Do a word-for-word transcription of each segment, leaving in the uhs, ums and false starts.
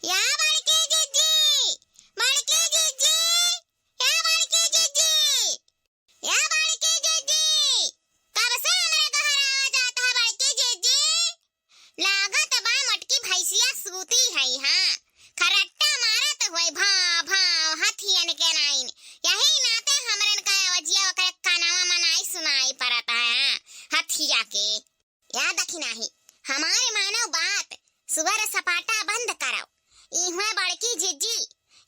या बड़की जिज्जी, बड़की जिज्जी, या बड़की जिज्जी, या बड़की जिज्जी, कब से हमरे घर आवा जात है बड़की जिज्जी? लागत बा मोटकी भैंसिया सूती है, हाँ, खर्रट्टा मारत होई भाव भाव हथियन के नाइन। यही नाते हमरन का अवजिया ओकरे कानवा में नाई सुनाई परत है, हाँ, हथिया के। या दखिनाही, हमारे मानव बात, सुअर सपाटा बंद करो। इहवे बड़की जिज्जी,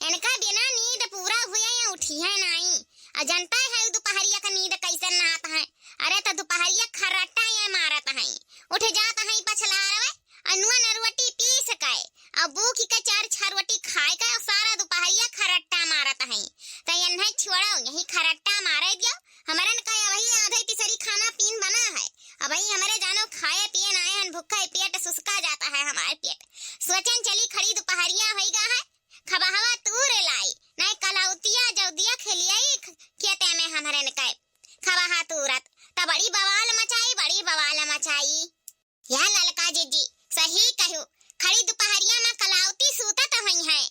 इनका बिना नींद पूरा हुए या उठिहैं नाई। अउर जनता है दुपहरिया का नींद कैसन नात है। अरे त दुपहरिया खर्रट्टा ये मारत है, उठ जात है पछलारवे, अउर नुआ नरुअटी पीस के, अउर बूकी के चार छरुअटी खाए के, अउर सारा दुपहरिया खर्रट्टा मारत है। त इन्हें छोड़ो, यही खर्रट्टा मारे दियो, हमरन का अबही आधे तिसरी खाना पीन बना है। अबही हमरे जानो खाए पिए ना आए हन, भूखा ही पेट सुसका जाता है हमार पेट। सोचन चली खड़ी दुपहरिया होई गा है, खबहवा तूर लाई, नाई कलौतिया जौदिया खेलियाई ख-, खेते में हमरन के। खबहा तूरत, त बड़ी बवाल मचाई, बड़ी बवाल मचाई। या ललका जिज्जी, सही कहू, खड़ी दुपहरिया में कलौती सूतत हुई है।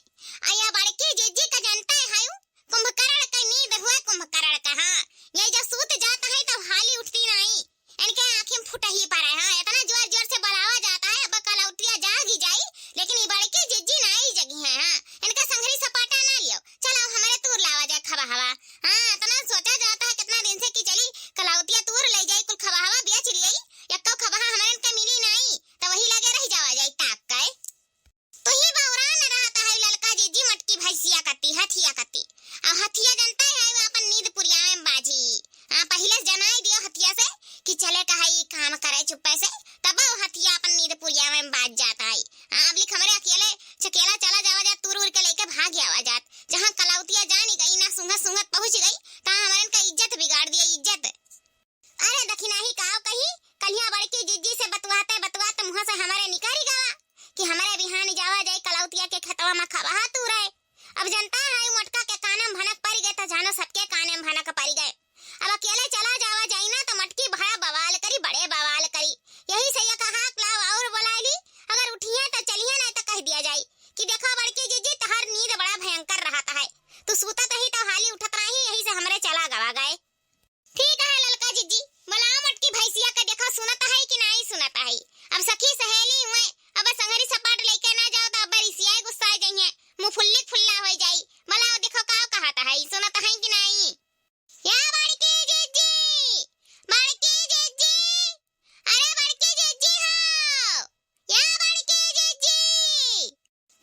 आ या बड़की जिज्जी का जनता है, कुंभकर्ण के नींद हुए कुंभकर्ण का, हाँ। ये जब सूत जाता है तब हाली उठती नाई। इनके आँखी में फुटही पड़े, हाँ। इतना जोर जोर से बुलावा जाता है, अब कलौतिया जाग ही जाई, लेकिन ये बड़की जिज्जी नाई जगी है, हाँ। इनका संघरी सपाटा ना लियो, चलो हमरे तूर लावा जाए खबहवा। हाँ, इतना सोचा जाता है कितना दिन से कि चली कलौतिया तूर ले जाई, कुल खबहवा बेच लियाई, यक्को खबहा हमरन के मिली नाई, त वही लगे रह जावा जाई ताक के। तो ये बौरान रहत है ललका जिज्जी मोटकी भैंसिया कती, हथिया कती। अउर हथिया जनता है वो अपन नींद पुरियावे में बाजी। हाँ, पहिले से जनाई दियो हथिया से कि चले का है ई काम करे चुप्पे से, तब वो हथिया अपन नींद पुरियावे में बाज जाता है। हाँ, अब लिख हमरे अकेले चकेला चला जावा जात, तूर उर के लेके भाग आवा जात। जहाँ कलौतिया जानी गई ना, सूंघत सूंघत पहुँच गई, तहाँ हमरन का इज्जत बिगाड़ दिया, इज्जत। अरे दखिनाही काव कही, कलिया बड़की जिज्जी से बतुआते बतुआते मुँह से हमरे निकरी गवा कि हमरे बिहान जावा जाई कलौतिया के खेतवा में खबहा तूरे। अब जनता है मोटका के काने में भनक परि गए त जानो सबके काने में भनक परि गए। अब अकेले चला जावा जाई ना त मोटकी बड़ा बवाल करी, बड़े बवाल करी। यही से ये कहा लाव और बुला ली, अगर उठिए त चलिए, नहीं त कह दिया जाई कि देखो बड़की जिज्जी तहार नींद बड़ा भयंकर रहत है, तू सूतत ही त हाली उठत रही, यही से हमरे चला गवा गए। ठीक है ललका जिज्जी, बुलाओ मोटकी भैंसिया के, देखो सुनत है कि नाई सुनत है। अब सखी सहेली हुए, अब संघरी सपाट लेके ना जाओ तो अब रिसियाए गुस्साए जइहें, मुँह फुल्ली फुल्ला हो जाई। बुलाओ देखो का कहत है, सुनत है कि नाई। या बड़की जिज्जी, बड़की जिज्जी, अरे बड़की जिज्जी हो, या बड़की जिज्जी।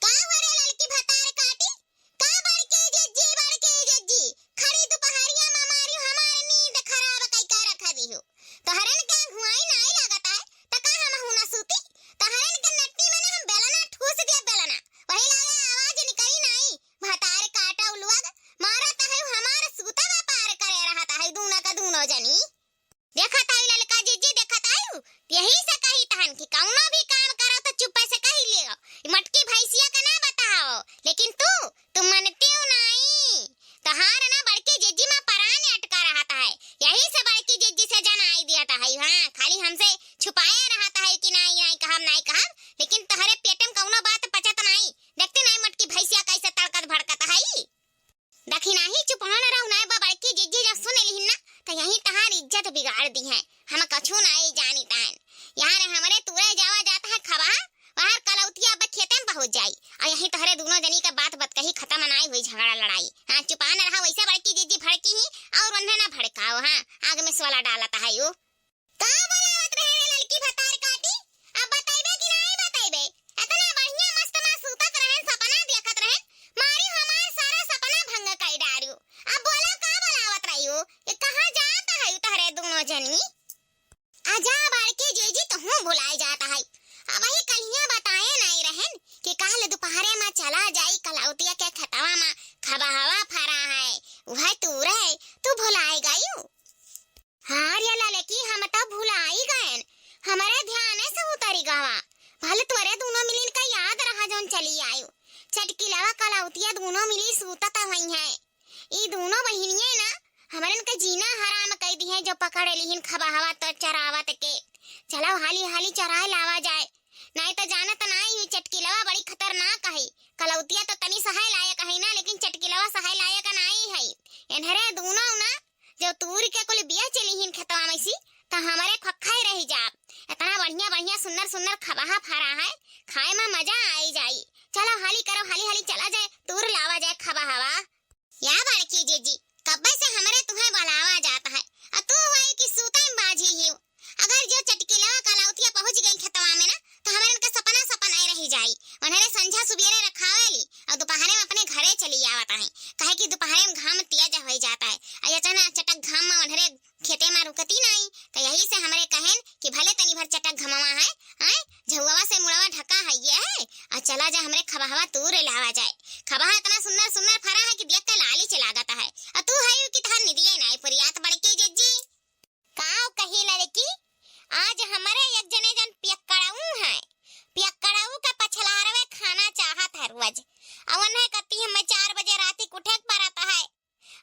का हुआ रे ललकी भतार काटी? का बड़की जिज्जी, बड़की जिज्जी? खड़ी दुपहरिया में मारी हमार नींद खराब कई के रख दिहु। तोहरन के हुआई नाई लागत है, त का हमहू ना सूती? तोहरन के नट्टी में ना हम बेलना ठूस दिया बेलना। वही लागे आवाज निकली नाई। भतार काटा उलुअग, मारत है हमार सूता व्यापार करे रहत है दूना का दूनो जनी। देखत आई ललका जिज्जी, देखत आई, यही से कही तहन कि कौनो भी काम करो तो चुप्पे से कही लियो। ई मोटकी भैंसिया का ना बताओ, लेकिन तू, तू मनती हो नाई। तहार ना बड़की जिज्जी में परान अटका रहत है, यही से बड़की जिज्जी से जनाई दिया था है। हाँ, खाली हमसे छुपाए रहत है कि नाई, नाई कहब, नाई कहब, लेकिन तहरे पेट में कौनो बात पचत नाई। देखते नाई मोटकी भैंसिया कैसे तड़कत भड़कत है। दखिनाही चुपहन रहु नाय बा बड़की जिज्जी जब सुन लिहिन ना, त यही तहार इज्जत बिगाड़ दिहैं। हम कछु नाई जानी तान। यहाँ रे हमरे तुरे जावा जात है खबहा, बाहर कलौतिया अब खेते में पहुँच जाई। अउर यही तोहरे दूनो जनी का बात बतकही खतम नाई हुई झगड़ा लड़ाई। हाँ, चुपहन रहा, वैसे बड़की जिज्जी भड़की ही अउर उन्हें ना भड़काओ। हाँ, आग में सोला डालत है यू। का बोलावत रहे रे ललकी भतार काटी? अब बतइबे कि नाई बतइबे? एतना बढ़िया मस्त मा सूतत रहेन, सपना देखत रहेन, मारी हमार सारा सपना भंग कई डारियो। अब बोला का बोलावत रहियो? ये कहाँ जात है तहरे दूनो जनी? आजा बड़की जिज्जी तहूँ भुलाए जात है। अबही कलिया बताए नाई रहेन कि काल दुपहरे मा चला जाई कलौतिया के खेतवा मा खबहवा फरा है, वह तू रहे, तू भुलाए गयू। हाँ रे ललकी, हम त भुलाई गएन, हमरे ध्यान से उतरी गवा। भले तोरे दूनो मिलिन का याद रहा जौन चली आयु। चटकिलवा कलौतिया दूनो मिली सूतत हुई हैं। ई दूनो बहिनिये ना हमरन के जीना हराम कई दिहे जो पकड़ लिहिन खबहवा तो चरावत के। चलो हाली हाली चराए लावा जाए। नाई त जानत नाई, ई चटकिलवा बड़ी खतरनाक है, खबहा फरा है, खाए मा मजा आई जाई। चलो हाली करो, हाली हाली चला जाए, तूर लावा जाए खबहवा। या बड़की जीजी, कब्बे से हमरे तुहें बुलावा जात है, आ तू हुआई कि सूते में बाझी हिउ। अगर जो चटकिलवा कलौतिया पहुँच गई खेतवा में ना, तो हमरे इनका सपना सपना ही रही जाई। उन्हरे संझा सुबेरे रखावेली और दोपहरे में अपने घरे चली आवत है, काहे कि दोपहरे में घाम तेज हो जाता है। और अचानक चटक घाम में उन्हरे खेते में रुकती नहीं, तो यही से हमरे कहेन कि भले तनी भर चटक घमवा है, हैं, झउवा से मुड़वा ढका है ये है, और चला जा हमरे खबहवा तूर लावा जाए। खबहा इतना सुंदर सुंदर फरा है कि देख के लाली चला जाता है। और तू है कि तहर निदिये नहीं पुरियात बड़की जीजी। काव कही लड़की, आज हमरे एक जने जन पियक्कड़ऊ है, पियक्कड़ऊ के पछलारवे खाना चाहत है रोज। अवन है कती हमें चार बजे राती के उठे के परत है।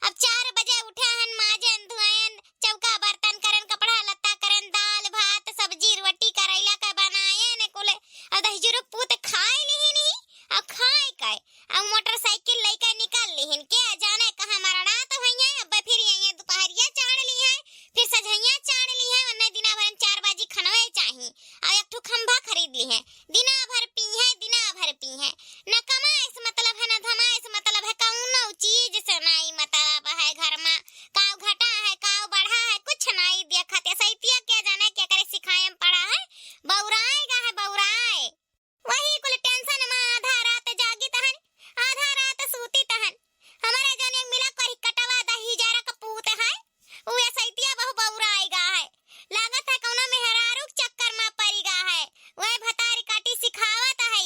अब चार बजे उठे हन, माजेन, धोएन, चौका बर्तन करेन, कपड़ा लत्ता करेन, दाल भात सब्जी रोटी करैला के बनाएन कुल। अब दहिजुरुक पूत खाए लिही नहीं, अब खाए के अब मोटरसाइकिल लइके निकल लिहिन, के जाने कहाँ मरड़ात होइहैं। अब फिर यहीं दोपहरिया चाड़ लिहैं, फिर सझैया चाड़ लिहैं, ओन्ने दिना भर में चार बाजी खनवे चाही। अब एक ठो खंभा खरीद लिहैं, दिना भर पीहैं, दिना भर पीहैं। न कमाए से मतलब है, न धमाए से मतलब है, कौनो चीज से नाई मतलब है घर मा। काव घटा है, काव बढ़ा है, कुछ नाई देखत। ये सैतिया के जाने के करे सिखाए में पड़ा है, बौराए गा है, बौराए। वही कुल tension मा आधा रात जागित हन, आधा रात सूतित हन। हमरे जने मिला कही कटवा दहिजरा क पूत है, उ ए सैतिया बहु बौराई गा है। लागत है कौनो मेहरारू के चक्कर मा परी गा है। वह भतारी काटी सिखावत है।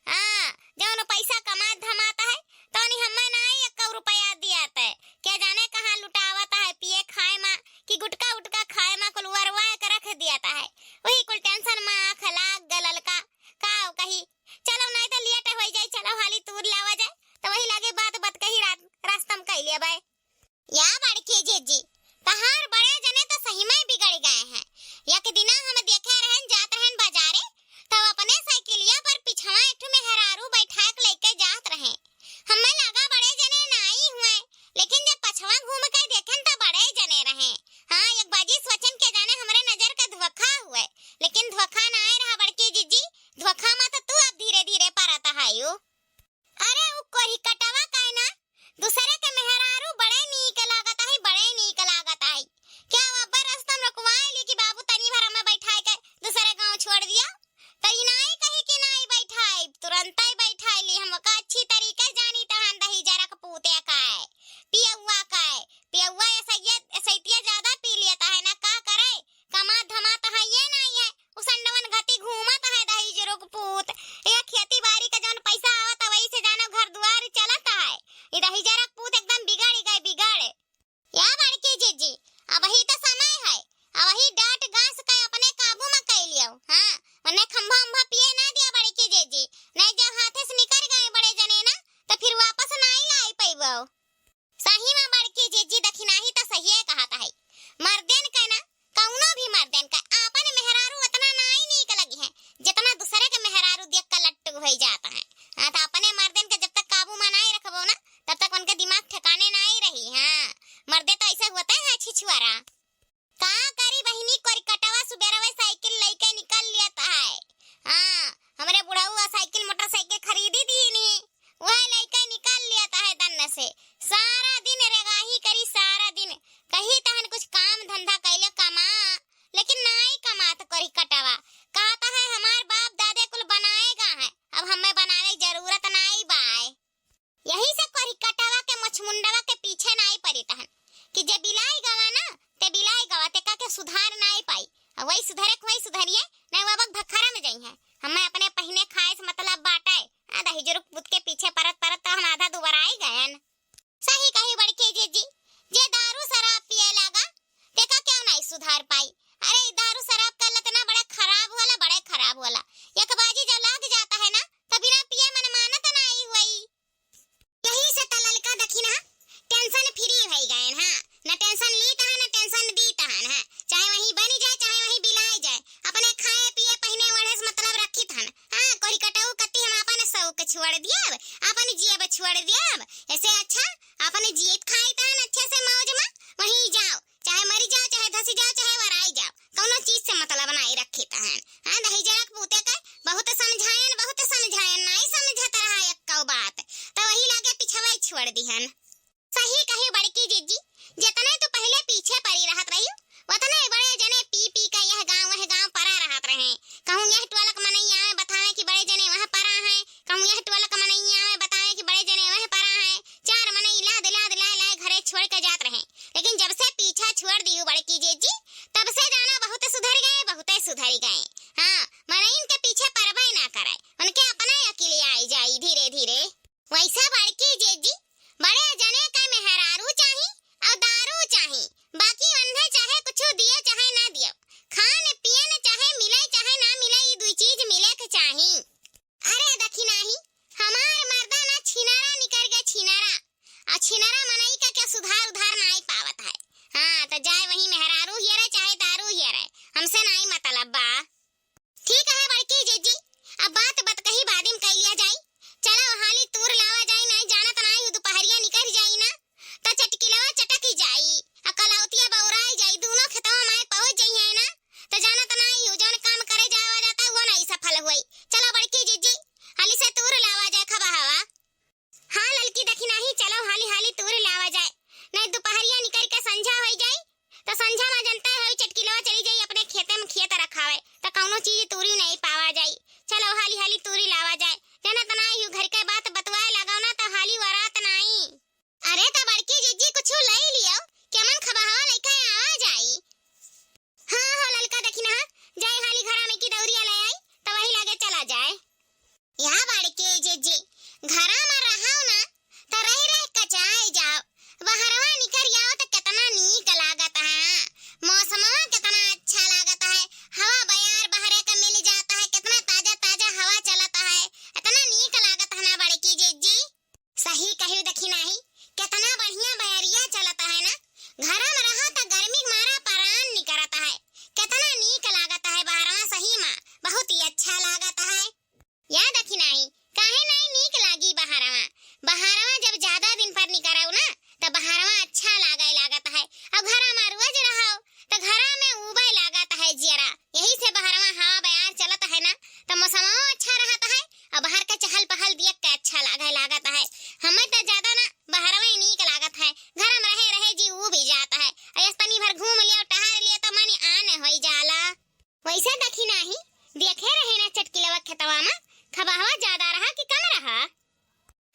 हाँ, जौन पैसा कमात धमात है, तौनी हमें नाई एक रुपया दियात है। के जाने कहाँ लुटावत है, पिए खाए मा कि गुटका उटका खाए मा कुल वरवाए के रख दियात है। वही कुल tension मा आँख लाग गलल का। काव कही, चलो नाई तो late होइ जाई, चलो हाली तूर लावा जाए। तो वही लागे बात बात कही रात, रास्ता में कह लिया बाय। या बड़की जीजी, तहार बड़े जने तो सही में बिगड़ गए हैं। एक दिना हम देखे रहन, जात रहन बाजारे, तो अपने साइकिलिया पर पिछवा एक ठो मेहरारू बैठा के लेके जात रहे। हमें लगा बड़े जने नाई हुए, लेकिन जब पछवा घूम के देखेन तो बड़े जने रहे। हाँ, एक बाजी सोचन के जाने हमरे नजर का धोखा हुए, लेकिन धोखा नाई रहा बड़की जीजी, धोखा मा तो तू अब धीरे धीरे परत हायू। अरे उ कोरी कटवा का है ना, दूसरे के मेहरारू बड़े नीक लागत है, बड़े नीक लागत है। क्या वो अब्बर रास्ता में रुकवाए ली कि बाबू तनी भर हमें बैठाए के दूसरे गाँव छोड़ दिया? तो ई नाई कही कि नाई बैठाई, तुरंत ही बैठाई ली। हम ओका अच्छी तरीके जानी तहन दहिजरा के पूते का है, पियौआ का है। पियौआ ऐसा ये, ऐसा इतिया ज्यादा पी लेता है ना, का करे? कमात धमात है ये नाई है, उ संडवन घटी घूमत है दहिजरो के पूत। ये खेती बाड़ी का जौन पैसा आवत है वही से जानो घर दुआर चलत है। ये दहिजरा के पूत एकदम बिगड़ गए, बिगड़। या बड़की जीजी, अबही तो समय है, अबही डांट गांस का अपने काबू में कइ लियो। हाँ, मने खंभा उंभा पिए ना दिया बड़की जीजी, नहीं जब हाथे से निकल गए बड़े जने ना, तो फिर वापस नाई लाई पैबो। सही में बड़की जीजी दखिनाही तो सहिए कहत है। मर्देन के ना, कौनो भी मर्देन के आपन मेहरारू उतना नाई नीक लगी है, जितना दूसरे के मेहरारू देख के लट्टू होइ जात है। हाँ, तो अपने मर्देन के जब तक काबू में नाई रखबो ना, तब तक उनके दिमाग ठिकाने नाई रही। हाँ, मर्दे तो ऐसे होते हैं छिछुआरा। का करी बहिनी, कोरी कटवा सुबेरवे साइकिल लइके निकल लेत है। हाँ, हमरे बुढ़ऊ साइकिल मोटरसाइकिल खरीदी दीनी, वह लइके निकल लेत है दन्न से। सारा दिन रेगाही करी, सारा दिन कही तहन कुछ काम धंधा कैले कमा, लेकिन नाई कमात कोरी कटवा। कहता है हमार बाप दादे कुल बनाए गा है, अब हमें बनावे की जरूरत नाई बाय। यही से कोरी कटवा के मोछमुंडवा के पीछे नाई पड़ित हन कि जे बिलाई गवा ना, ते बिलाई गवा, ते का के सुधार नाई पाई। आ वही सुधरे के वही सुधरिए, नहीं वो बक भखरा में जइहैं। हमें अपने पहिने खाए से मतलब बाटे। आ दहिजरुक पूत के पीछे परत परत तो हम आधा दुबराई गयन। सही कही बड़की जीजी, जे दारू शराब पिए लागा, ते का क्यों नाई सुधार पाई? अरे, ई दारू शराब का लत ना बड़ा खराब होला, बड़े खराब होला। एक बाजी जब लाग जाता है ना, तो बिना पिए मन मानत नाई हुई। यही से त ललका दखिना tension free भई गयन, हाँ, न tension लीत है, न tension दीत है, हाँ, चाहे वहीं बनी जाए, चाहे वहीं बिलाई जाए, अपने खाए पिए पहिने ओढ़े से मतलब रखित हन, हाँ, कोरी कटऊ कत्ती हम आपन शौक छोड़ दियब, आपन जियब छोड़ दियब, ऐसे अच्छा आपन जियत खाइत हन अच्छे से मौज में, वहीं जाओ, चाहे मरी जाओ, चाहे धसी जाओ, चाहे वराई जाओ, कौनो चीज से मतलब नाई रखी तहन। हाँ, दहिजरा के पूते के बहुत समझायन, बहुत समझायन, नाई समझत रहा एक्कौ बात, त वही लागे पिछवा ही छोड़ दिहन। सही कही बड़की जिज्जी, जितने तू पहिले पीछे पड़ी रहत रही, उतने बड़े जने पी पी के यह गाँव वह गाँव परा रहत रहे। कहूँ यह टोलक मनई आवे बतावे कि बड़े जने वह परा हैं, कहूँ यह टोलक मनई आवे बतावे कि बड़े जने वह परा हैं। चार मनई लाद लाद लाए लाए घरे छोड़ के जात रहे, लेकिन जब से पीछा छोड़ दियो बड़की जिज्जी, तब से जाना बहुत सुधर गए, बहुते सुधर गए। हाँ, मनईन के पीछे परबे ना करे, उनके अपना अकिल आई जाई धीरे धीरे। वैसे बड़की जिज्जी, बड़े जने के मेहरारू चाही और दारू चाही, बाकी उन्हें चाहे कुछ दिए चाहे ना दियो, खान पियन चाहे मिले चाहे ना मिले, ये दुई चीज मिले के चाही। अरे दखिनाही, हमार मर्दा ना छिनारा निकर गए, छिनारा। आ छिनारा मनई का क्या सुधार उधार नाई पावत है। हाँ, त जाए वही मेहरारू हियरे चाहे दारू हियरे, हमसे नाई मतलब बा। ठीक है बड़की जिज्जी, अब बात बतकही बादिम कई लिया जाई। चलो हाली तूर लावा जाई, नाई जानत नाई हूँ दुपहरिया निकर जाई ना, त चटकिलवा चटक जाई, आ कलौतिया बौराई जाई, दूनो खेतवा माए पहुँच जाई है ना, त जानत नाई हूँ जौन काम करे जावा जाता वो नाई सफल हुई। चलो बड़की जिज्जी, हाली से तूर लावा जाए खबहवा। हाँ ललकी दखिनाही, चलो हाली हाली तूर लावा जाए, नाई दुपहरिया निकर के संझा होई जाई, त संझा मा जनता है चटकिलवा चली जाई अपने खेते में खेत रखावे, त कौनो चीज तूरी नाई पावा जाई। चलो हाली हाली तूरी लावा जाए, जानत नाई हूँ घर के बात बतवाए लागो ना त हाली वरात नाई। अरे त बड़की जिज्जी कुछ लई लियो, केमन खबहवा लइके आवा जाई। हाँ हो ललका दखिनहा, जाए हाली घरा में की दौरिया ले आई, त वही लागे चला जाए। या बड़की जिज्जी, घरा में रहो ना, त रह रह कचाए जाओ। बहरवा निकर जाओ त केतना नीक लागत है। मौसमवा केतना अच्छा लागत है। हवा बयार बहरे के मिल जात है, केतना ताजा ताजा हवा चलत है। एतना नीक लागत है ना बड़की जिज्जी। सही कहियो दखिनाही, केतना बढ़िया बयरिया चलत है ना। घरा में रहो त गर्मी के मारा परान निकरत है। केतना नीक लागत है बहरवा, सही मा बहुत ही अच्छा लागत है। या दखिनाही, काहे नाई नीक लागी बहरवा? बहरवा जब ज्यादा दिन पर निकरउ ना, त बहरवा अच्छा लागे लागत है। अब घरा मा रोज रहो, त घरा में उबे लागत है जियरा। यही से बहरवा हवा बयार चलत है ना, त मौसमो अच्छा रहत है, और बाहर के चहल पहल देख के अच्छा लागे लागत है। हमें त ज्यादा ना बहरवा ही नीक लागत है, घर में रहे रहे जी उबी जात है। और यस तनी भर घूम लियो, टहर लियो, त मन आन होई जाला। वैसे दखिनाही, देखे रहे ना चटकिलवा खेतवा में, खबहवा ज्यादा रहा कि कम रहा?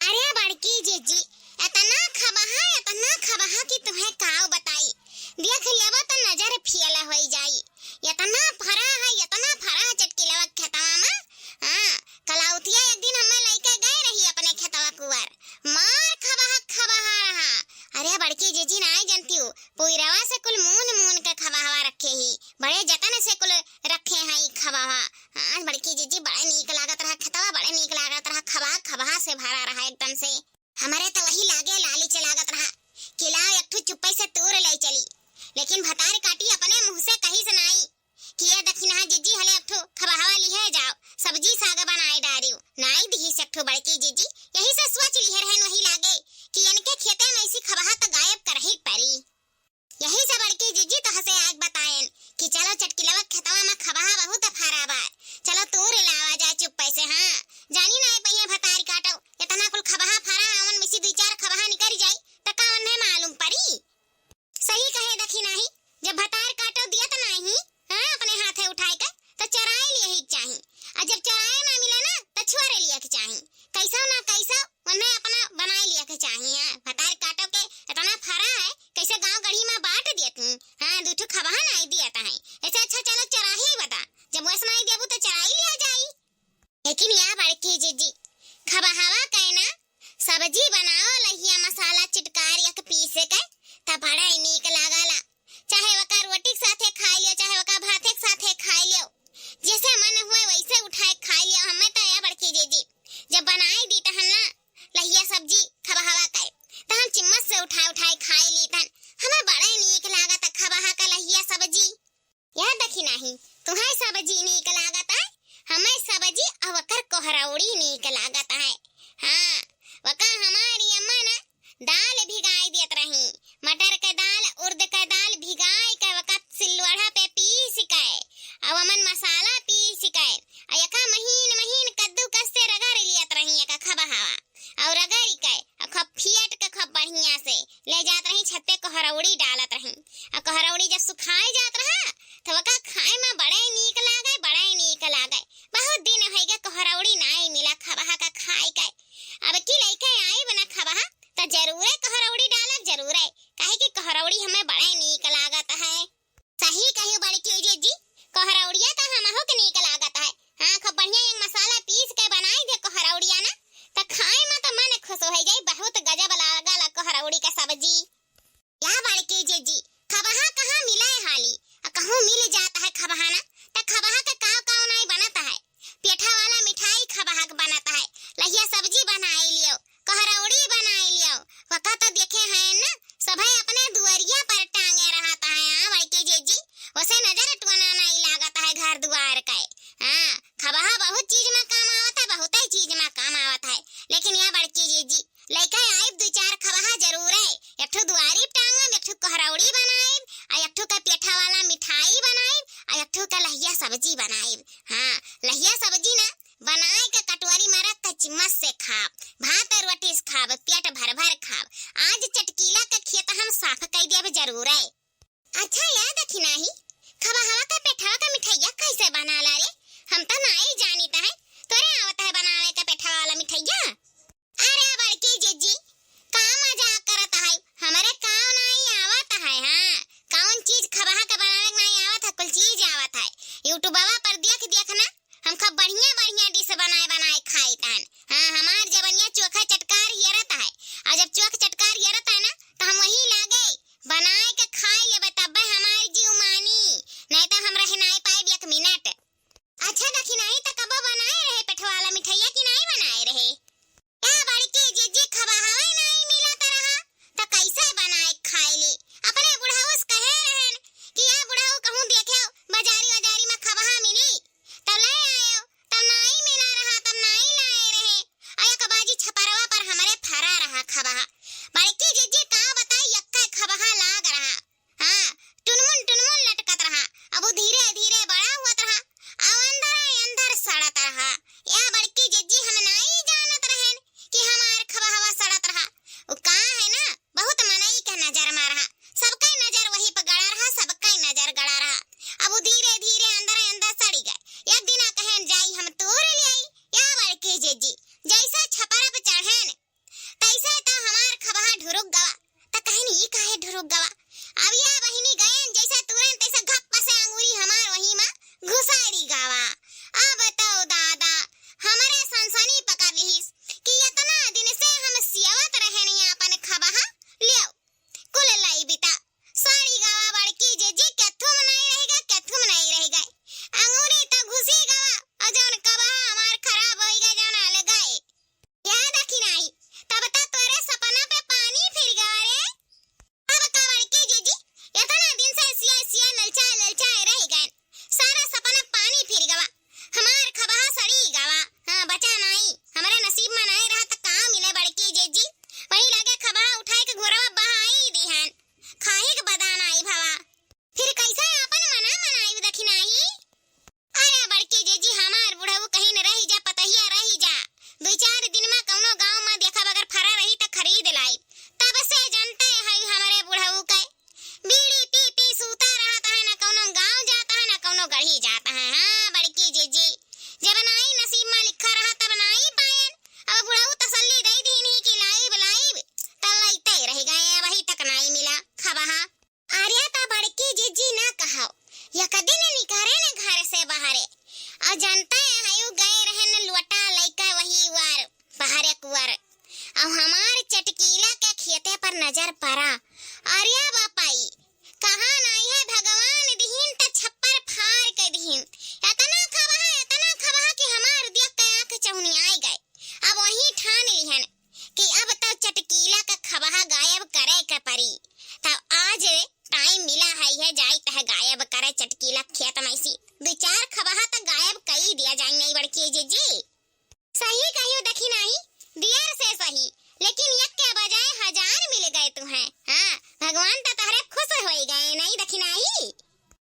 अरे बड़की जिज्जी, एतना खबहा, एतना खबहा कि तुम्हें काव बताई। देख लेबो त नजर फेल होई जाई। एतना फरा है, एतना फरा है चटकिलवा खेतवा में। हाँ, कलौतिया एक दिन हमें लइके गए रही अपने खेतवा कुआर। मार खबहा, खबहा रहा। अरे बड़की जिज्जी नाई जनती हूँ, पुइरवा से कुल मून मून के खबहवा रखे ही। बड़े जतन से कुल रखे हैं ई खबहा। हाँ, बड़की जिज्जी, बड़े नीक लागत रहा खेतवा, बड़े नीक लागत रहा, खबहा, खबहा से भरा रहा एकदम से। हमरे त वही लागे लालिच लागत रहा कि लाओ एक ठो चुप्पे से तूर ले चली, लेकिन भतार काटी अपने मुँह से कहिस नाई कि ये दखिनहा जिज्जी हले एक ठो खबहवा लिहे जाओ, सब्जी साग बनाए डारियो। नाई दिहिस एक ठो बड़की जिज्जी, यही से सोच लिहे रहन वही लागे कि इनके खेते में ऐसी खबहा त गायब करही परी। यही से बड़की जिज्जी तोहसे आज बताएन कि चलो चटकिलवा खेतवा में खबहा बहुत फरा बा, चलो तूर लावा जाए चुप्पे से। हाँ, जानी ना ए पहिया भतारी काटो, इतना कुल खबहा फरा, अवन में से दुई चार खबहा निकल जाई, त का उन्हें मालूम परी? सही कहे दखिनाही, जब भतार काटो दियत नाही, हाँ, अपने हाथे उठाए के, त चराए लिया ही चाही। आ जब चराए ना मिले ना, त छुआरे लिया के चाही। कैसो ना कैसो, उन्हें अपना बनाए लिया के चाही। हाँ, भतार काटो के इतना फरा है, कैसे गांव गढ़ी में बांट दियत ही। हाँ, दू ठो खबहा नाई दियत है। ऐसे अच्छा चलो चराही बता, जब वैसे नाई देबू त चराई लिया जाई। लेकिन या बड़की जिज्जी, खबहवा के ना सब्जी बनाओ, लहिया मसाला चिटकार एक पीसे के, त बड़ा ही नीक लागला। चाहे ओका रोटी के साथे खाई लियो, चाहे ओका भाते के साथे खाई लियो, जैसे मन हुए वैसे उठाए खाई लियो। हमें त या बड़की जिज्जी, जब बनाई दी तहन ना लहिया सब्जी खबहवा के, त हम चिम्मच से उठाए उठाए खाई ली तन। हमें बड़ा ही नीक लागत खबहा का लहिया सब्जी। या दखिनाही, तुहैं सब्जी नीक लागत है, हमें सब्जी अउ ओकर कोहरौड़ी नीक लागत है। हाँ, वका हमारी अम्मा ना दाल भिगाई दियत रही, मटर के दाल, उर्द के दाल भिगा कोहरौड़ी डालत रही। आ कोहरौड़ी जब सुखाए जात रहा, त ओका खाए मा बड़े नीक लागे, बड़े नीक लागे। बहुत दिन होइगे कोहरौड़ी नाई मिला खबहा का खाए के। अब की लइके आइब ना खबहा, त जरूरे कोहरौड़ी डालब, जरूरे। काहे कि कोहरौड़ी हमें बड़े नीक लागत है। सही कहियो बड़की जिज्जी, कोहरौड़िया त हमहू के नीक लागत है। हाँ, खूब बढ़िया एक मसाला पीस के बनाई दे कोहरौड़िया ना, त खाए मा त मन खुश होइ जाई। बहुत गजब लागल कोहरौड़ी के सब्जी। या बड़की जिज्जी, खबहा कहाँ मिले हाली? आ कहूँ मिल जात है खबहा ना, त खबहा के काव काव नाई बनत है। पेठा वाला मिठाई खबहा के बनत है, लहिया सब्जी बनाई लियो, कोहरौड़ी बनाई लियो। वका तो देखे हैं ना, सभे अपने दुआरिया पर टांगे रहत है। हाँ बड़की जिज्जी, ओसे नजर टुअना नाई लागत है घर दुआर के। हाँ, खबहा बहुत चीज मा काम आवत है, बहुते चीज मा काम आवत है। लेकिन या बड़की जिज्जी, लइके आइब दुइ चार खबहा जरूरे। एक ठो दुआरी पे टांगब, एक ठो कोहरौड़ी बनाइब, आ एक ठो का पेठा वाला मिठाई बनाइब, आ एक ठो का लहिया सब्जी बनाइब। हाँ, लहिया सब्जी ना बनाए के कटोरी मा रख के चिम्मच से खाब, भात और रोटी से खाब, पेट भर भर खाब। आज चटकीला के खेत हम साफ कइ देब जरूरे। अच्छा या दखिनाही, खबहवा का पेठवा का मिठैया कैसे बनाला रे? हम त नाई जानित है, तोरे आवत है बनावे का पेठवा वाला मिठैया? अरे बड़की जिज्जी, का मजाक करत है? हमरे काव नाई आवत है, हाँ, कौन चीज खबहा का बनावे के नाई आवत है, कुल चीज आवत है। YouTubeवा पर देख देख ना, हम खूब बढ़िया बढ़िया dish बनाए बनाए खाइत हन। हाँ, हमार जबनिया चोखा चटकार हियरत है, और जब चोख चटकार हियरत है ना, त हम वही लागे बनाए के खाए लेबे, तब्बे हमार जीव मानी, नहीं त हम रह नाई पाइब एक मिनट। अच्छा दखिनाही, त कबो बनाए रहे पेठवाला मिठैया कि नाई बनाए रहे? ए बड़की जिज्जी, खबहवे नाई मिलत रहा, त कैसे बनाए खाए ली? अपने बुढ़ऊ से कहे रहन कि ए बुढ़ऊ, कहूँ देखे बजारी वजारी मा खबहा मिली, तब ले आयो, तब नाई मिला रहा, तब नाई लाए रहे। आ एक बाजी छपरवा पर हमरे फरा रहा खबहा। बड़की जिज्जी का बताई, यक्का खबहा लाग रहा। हाँ, टुनमुन टुनमुन लटकत रहा। अब उ धीरे धीरे बड़ा होत रहा, अब अंदर अंदर सड़त रहा। या बड़की जिज्जी, हम नाई जानत रहन कि हमार खबहवा सड़त रहा। उ का है ना, बहुत मनई के नजर मा रहा, सबके नजर वही पे गड़ा रहा, सबके नजर गड़ा रहा। अब उ धीरे धीरे अंदर अंदर सड़ी गए। एक दिना कहन, जाई हम तूर लियाई। या बड़की जिज्जी, जैसे छपरा पे चढ़ेन, तैसे त हमार खबहा ढुरुक गवा। त कहन, ई काहे ढुरुक गवा? अब या बहिनी गएन, जैसे तुरंत तैसे घप्प से अंगूरी हमार वही मा घुसारी गवा। अब तो दादा, हमरे सनसनी पकड़ लिहिस कि इतना दिन से हम सियवत रहनी आपन खबहा, लियो, कुल लाई बिता। सड़ी गवा बड़की जिज्जी, केथुम नाई रहि गए, केथुम नाई रहि गए। अंगूरी त घुसी गवा, और जौन कबहा हमार खराब होई गए, जौन अलगाए। या दखिनाही, तब त तोरे सपना पे पानी फिर गवा रे। अब का बड़की जिज्जी, इतना दिन से सिया सिया ललचाए ललचाए रहि गए, सारा सपना पानी फिर गवा। हमार खबहा सड़ी गवा। हाँ, बचा नाई, हमरे नसीब मा नाई रहा त का मिले बड़की जिज्जी। वही लगे खबहा उठाए के घोरवा बहाई दिहन, खाही के बदा नाई भवा। फिर कैसे आपन मना मनाई दखिनाही? अरे बड़की जिज्जी, हमार बुढ़ऊ कहिन रहि जा पतहिया रहि जा, दुइ चार दिन मा कौनो गाँव मा देखब अगर फरा रही त खरीद लाई। तब से जनते है हमरे बुढ़ऊ के, बीड़ी पी पी सूता रहत है, ना कौनो गाँव जात है ना कौनो गढ़ी जात है। हाँ बड़की जिज्जी, जब नाई नसीब मा लिखा रहा तब नाई पायन। अब बुढ़ऊ तसल्ली दई दीन ही कि लाइब लाइब, त लइते रहि गए, अबही तक नाई मिला खबहा। अरे त बड़की जिज्जी ना कहो, एक दिन निकरे न घर से बाहरे, और जनते है उ गए रहन लोटा लइके वही वार बहरे कुआर, और हमार चटकीला के खेते पर नजर परा। अरे बापाई, कहा नाई है भगवान दिहिन त छप्पर फार के दिहिन। इतना खबहा, इतना खबहा कि हमार देख के आँख चौनियाई गए। अब वही ठान लिहन कि अब त चटकीला का खबहा गायब करे के परी। तब आज टाइम मिला है, यह जाइत है गायब करे चटकीला खेत मा से। दुइ चार खबहा त गायब कई दिया जाई नाई बड़की जिज्जी। सही कहियो दखिनाही, दियर से सही, लेकिन एक के बजाय हजार मिल गए तुहें। हाँ, भगवान त तहरे खुश होई गए नाई दखिनाही।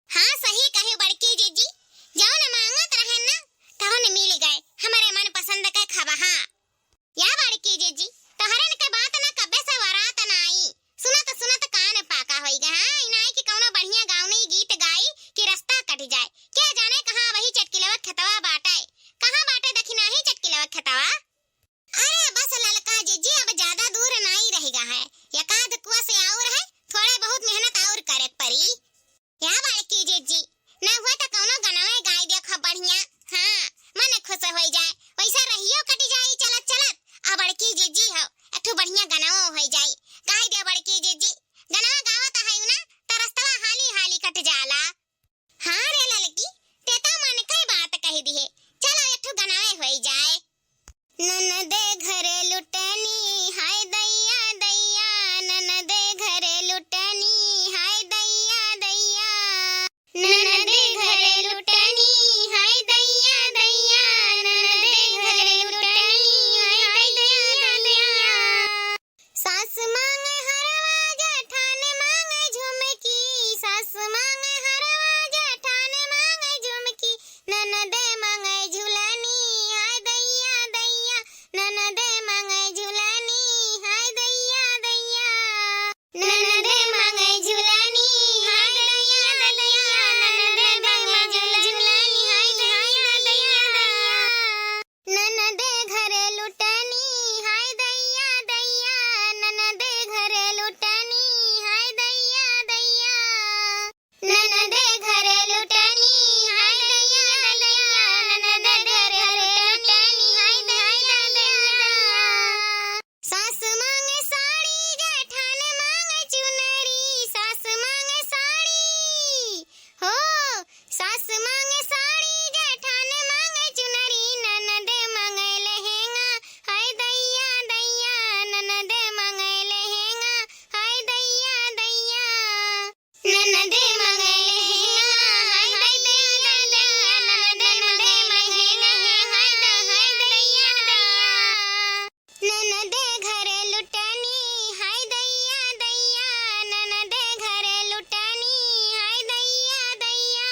हाँ, सही कहे बड़की जिज्जी, ननदे घरे लुटनी, हाय दैया दैया, ननदे घरे लुटनी, हाय दैया दैया।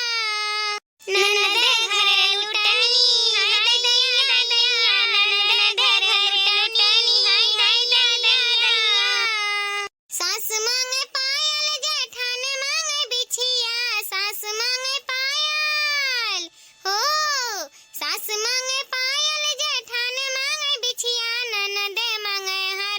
ननदे घरे लुटनी, हाय दैया दैया, ननदे घरे लुटनी, हाय दैया दैया। सास मांगे पायल, जेठान मांगे बिछिया, सास मांगे पायल, हो, सास मांगे पायल, जेठान मांगे बिछिया, ननदे मांगे हार।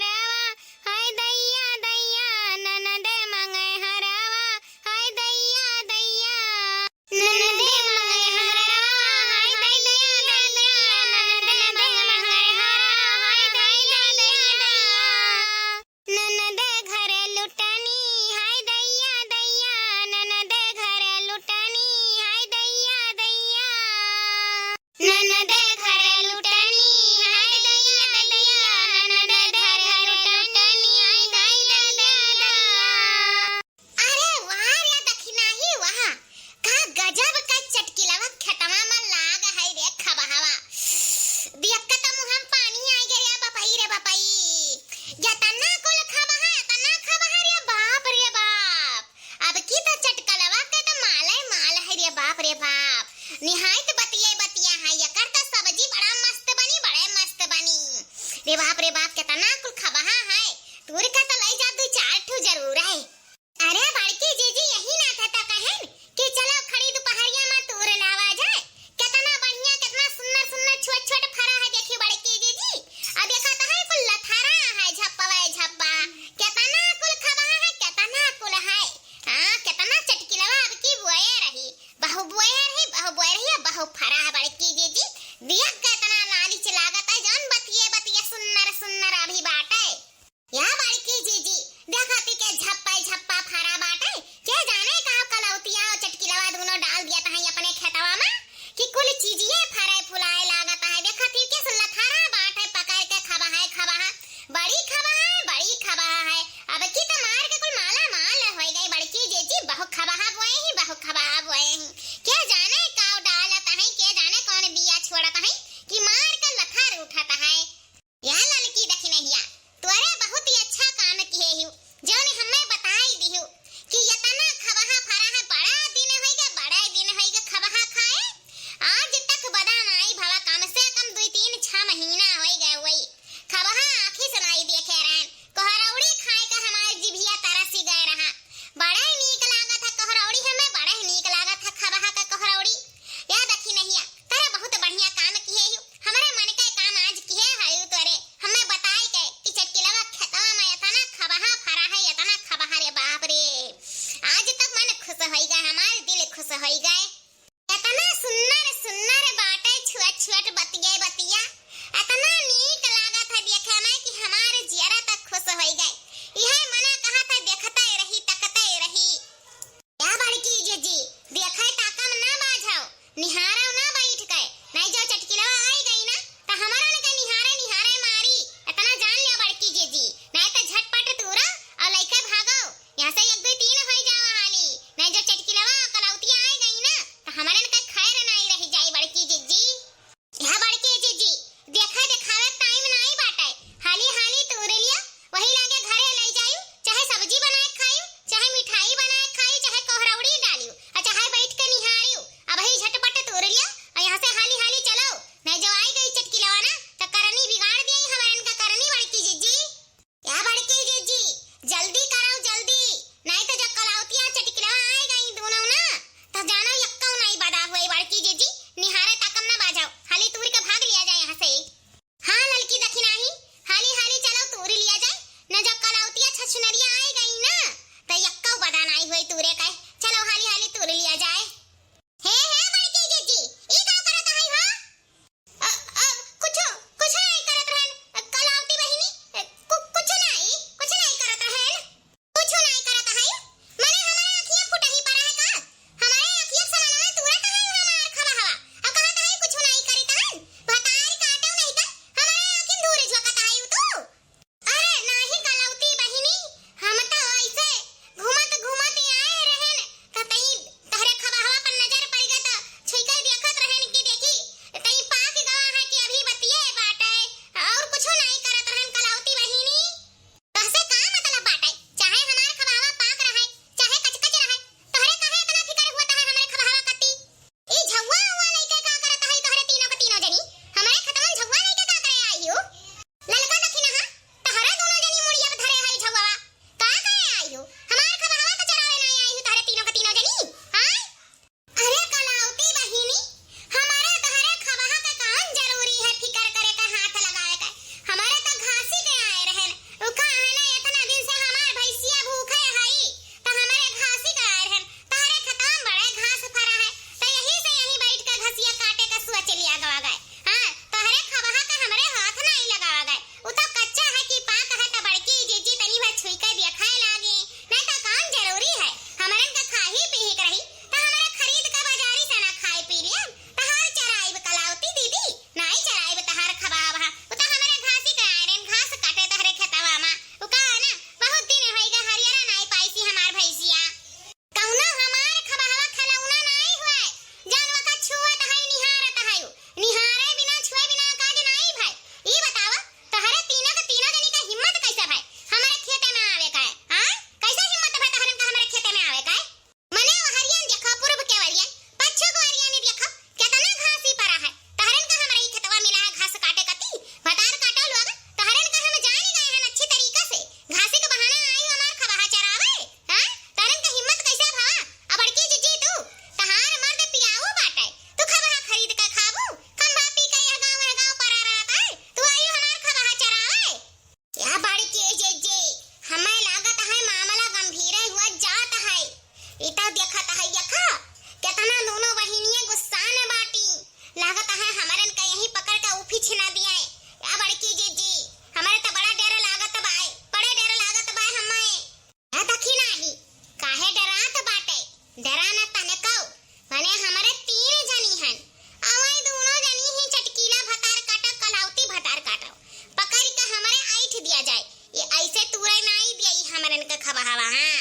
खबहवा, हाँ।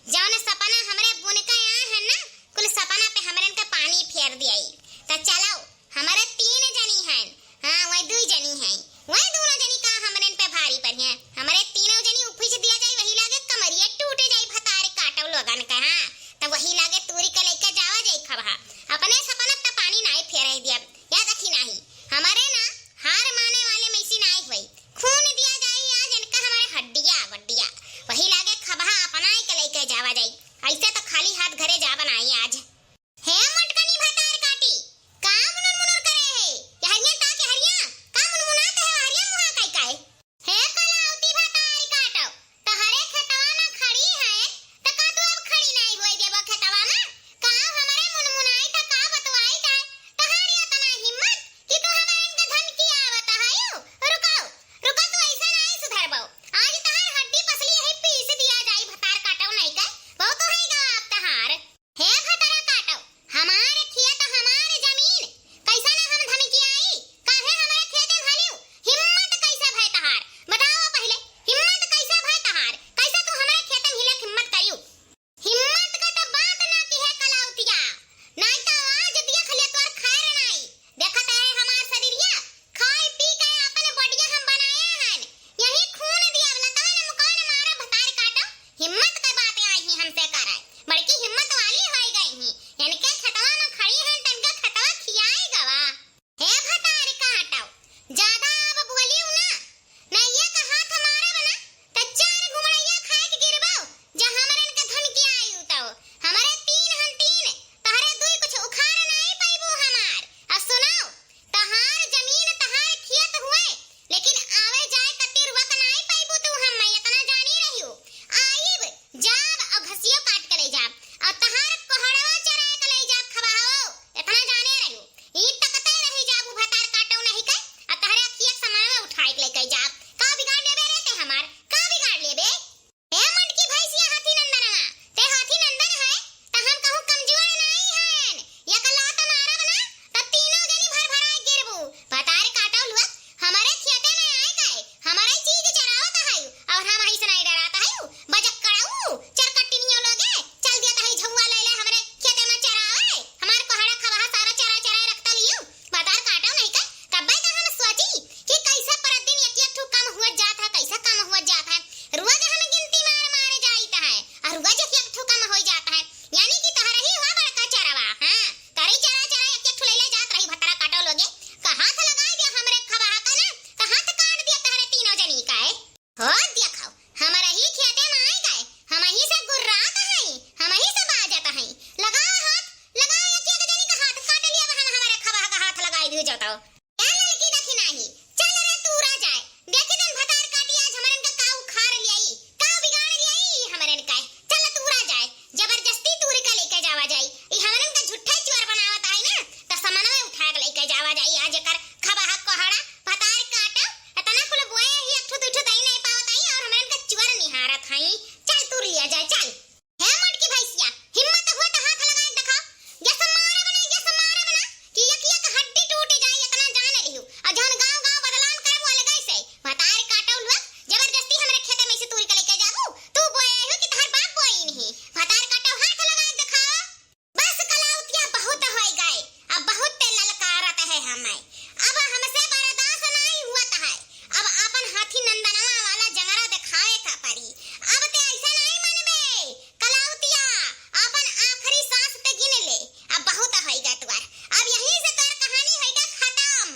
जौन सपना हमरे बुन के आए हैं ना, कुल सपना पे हमरे इनका पानी फेर दियाई। त चलो, हमरे तीन जनी हैं, हाँ, वही दुई जनी हैं, वही दोनों जनी का हमरे इन पे भारी पड़ी हैं। हमरे तीनों जनी उफिस दिया जाई, वही लागे कमरिया टूटे जाई भतार काटो लोगन के, हाँ। त वही लागे तूरी के लइके जावा जाई खबहा। अपने सपना त पानी नाई फेरे दिया, याद रखी नाही। हमरे ना हार माने वाले मैसी नाई हुई। खून दिया जाई आज इनका हमारे हड्डिया गुड्डिया। वही लागे खबहा अपनाई के लइके जावा जाई। ऐसे तो खाली हाथ घरे जावा नाई आज। हे मटकनी भतार काटी, का मुनुर मुनुर करे है? यहरिया ता के हरिया, का मुनमुनात है हरिया मुहा काई काई? हे कलावती भतार काटो, तहरे खेतवा में खड़ी है, त का तू अब खड़ी नाई होए देबो खेतवा में? का हमरे मुनमुनाई त का बतवाई जाए? तहारी इतना हिम्मत कि तू हमरे इनके धमकी आवत है यू? रुको, रुको, तू ऐसे नाई सुधरबो। आज तहार हड्डी पसली यही पीस दिया जाई भतार काटो नहीं के। बहुत होई गा अब तहार। हे भतार काटो, हमार खेत हमार जमीन, कैसा ना हम धमकी आई? काहे हमारे खेते में हालियो? हिम्मत कैसे भय तहार? बताओ पहले, हिम्मत कैसे भय तहार? कैसे तू हमारे खेते में हिले के हिम्मत करियो? हिम्मत का तो बात ना की है कलावतिया, नाई तो आज देख ले तोर खैर नाई। देखत है हमार शरीरिया, खाई पी के अपन बॉडिया हम बनाए हन, यही खून दिया लतान मुकान मारा भतार काटो। हिम्मत के बात आई ही हमसे करे, बड़की हिम्मत वाली होई गई ही। इनके खेतवा में खड़ी हैं, तनका खेतवा खियाई गवा। हे भतार काटो, ज्यादा अब बोलियो ना, मैं ये का हाथ मारब ना, त चार गुमड़ैया खाए के गिरबो, जा हमरन के धमकी आयु तो। हमरे तीन हन तीन, तहरे दुई कुछ उखाड़ नाई पाइबू हमार। अब सुनाओ, तहार जमीन तहार खेत हुए, लेकिन आवे जाए कती रुआ के नाई पाइबू तू, हम मैं इतना जानी रहियो। आइब, जाब और घसियो काट के ले जाब, और तहार कोहड़वा चराए के ले जाब खबहाओ, इतना जाने रहियो। ई तकते रही जाबू भतार काटो नहीं के, आ तहरे अखिया के समय में उठाए के लेके जाब। का बिगाड़ लेबे रे ते हमार? का बिगाड़ लेबे? ए मंडकी भैंसिया हाथी नंदनवा, ते हाथी नंदन है, त हम कहूँ कमजोर नाई हन। एक लात मारब ना, त तीनों जनी भर भराए गिरबू। भतार काटो लुआ, हमरे खेते में आए गए, हमरे चीज चरावत है, और हम ऐसे नहीं डरात है। बजक्कड़ऊ, चरकट्टिनियो लोगे, चल दिया तहई झउआ ले ले हमरे खेते में चरावे। हमार कोहड़ा खबहा सारा चरा चरा रखता लियो। भतार काटो नहीं का, कब्बे तो हम सोची कि कैसे पर दिन एक एक ठो कम हुआ जात है, कैसे कम हुआ जात है। रोज हम गिनती मार मार जाइत है, और रोज एक एक ठो कम हो जात है। यानी कि तहरा ही हुआ बड़का चरवा, हाँ, तहरे चरा चरा एक एक ठो ले ले जात रही भतार काटो लोगे। का हाथ लगा दिया हमरे खबहा का ना, का हाथ काट दिया तहरे तीनों जनी का है। हो देखो, हमारा ही खेते में आए गए, हम ही से गुर्रात हई, हम ही से बाजत हई। लगाओ हाथ, लगाओ, एक एक जनी का हाथ काट लिया, हम हमारे खबहा का हाथ लगाई भी जाता हो। क्या लड़की देखी नाही, चल रे तू रह जाए। देखी दिन भतार काटी आज हमरन का का उखाड़ लियाई, का बिगाड़ लियाई हमरन का। चल तू रह जाए, जबरदस्ती तूर के लेके जावा जाई। ई हमरन का झूठा चोर बनावत आई ना, त समनवे उठा के लेके जावा जाई। आज एकर खबहा कोहड़ा भतार काटो, इतना कुल बोए ही एक ठो दुई ठो दही नहीं पावत आई और हमरन का चोर निहारत हई। चल तूर लिया जाए, चल। हे मोटकी भैंसिया, हिम्मत हुआ त हाथ लगाए दिखाओ। यस मारब ना, यस मारब ना कि एक एक हड्डी टूट जाए, इतना जान लिहू। और जौन गाँव गाँव बदनाम करब वो अलग से। भतार काटो लुआ, जबरदस्ती हमरे खेते में से तूर के लेके जाबू। तू बोए हो कि तहार बाप बोई नहीं? भतार काटो, हाथ लगाए दिखाओ। बस कलावतिया, बहुत होई गए, अब बहुत ते ललकारत है हमें, अब हमसे बर्दाश्त नहीं हुआ है, अब अपन हाथी नंदनवा वाला जंगरा दिखावे का पड़ी, अब ते ऐसा नहीं मनबे। कलावतिया, अपन आखिरी सांस ते गिन ले, अब बहुत होई गए तुआर, अब यहीं से तोर कहानी होई गए खत्म।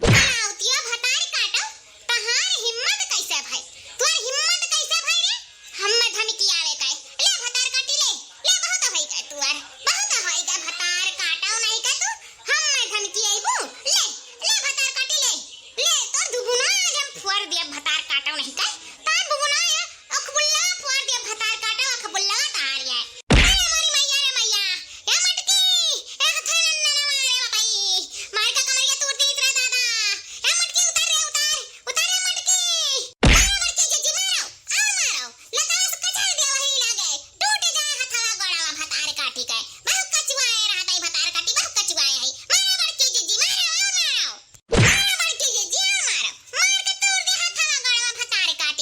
कलावतिया भतार काटो, तहार हिम्मत कैसे भई? तोर हिम्मत कैसे भई रे? हम्मे धमकी आवे के? ले भतार काटी ले, ले बहुत होई के तुअर, बहुत होई के भतार काटो नहीं के तू, हम्मे धमकी आईबू? ले, ले भतार काटी ले, ले तोर दुगुना आज हम फोड़ दिया भतार काटो नहीं के, तार दुगुना या अखबुल्ला फोड़ दिया भतार काटो अखबुल्ला तार ये। अरे मोरी मैया रे मैया, ए मटकी, ए हथई नन्ना ना मारे बाबाई, मार का कमरिया तोड़ दी रे दादा, ए मटकी उतार रे उतार, उतार रे मटकी। मारो मटकी जिज्जी मारो, और मारो, लतास कचल दे वही लागे, टूट जाए हथवा गोड़वा भतार काटी के, बहुत कचुआए रहत है भतार काटी, बहुत कचुआए है, मारो मटकी जिज्जी मारो, और मारो। मारो बड़की जिज्जी, और मारो। मार के तोड़ दे हथवा गोड़वा भतार काटी।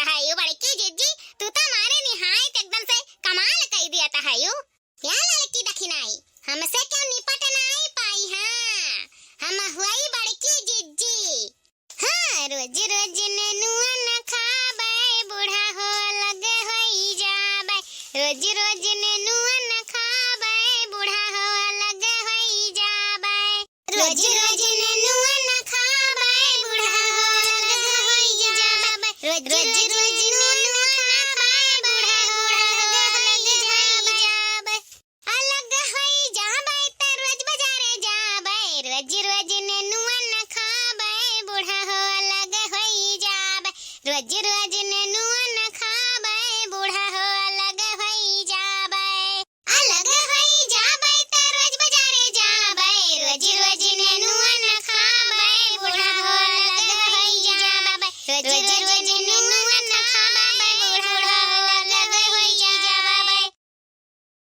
हयू बड़की जिज्जी, तू तो मारे निहायत एकदम से कमाल कई दिया था हयू। या ललकी दखिनाई, हमसे क्यों निपट नाई पाई, हाँ, हम हुई बड़की जिज्जी। हाँ, रोज रोज नेनुआ न खाबै, बूढ़ा हो अलग होई जाबै। रोज रोज नेनुआ न खाबै, बूढ़ा हो अलग होई जाबै। रोज रोज नेनुआ न खाबै, बूढ़ा हो अलग होई जाबै। रोज रोज नेनुआ न खाबै, बूढ़ा हो अलग होई जाबै। अलग होई जाबै त रोज बजारे जाबै, रोज रोज नेनुआ न खाबै, बूढ़ा हो अलग होई जाबै। रोज रोज नेनुआ न खाबै, बूढ़ा हो अलग होई जाबै। अलग होई जाबै त रोज बजारे जाबै, रोज रोज नेनुआ न खाबै, बूढ़ा हो अलग होई जाबै। रोज रोज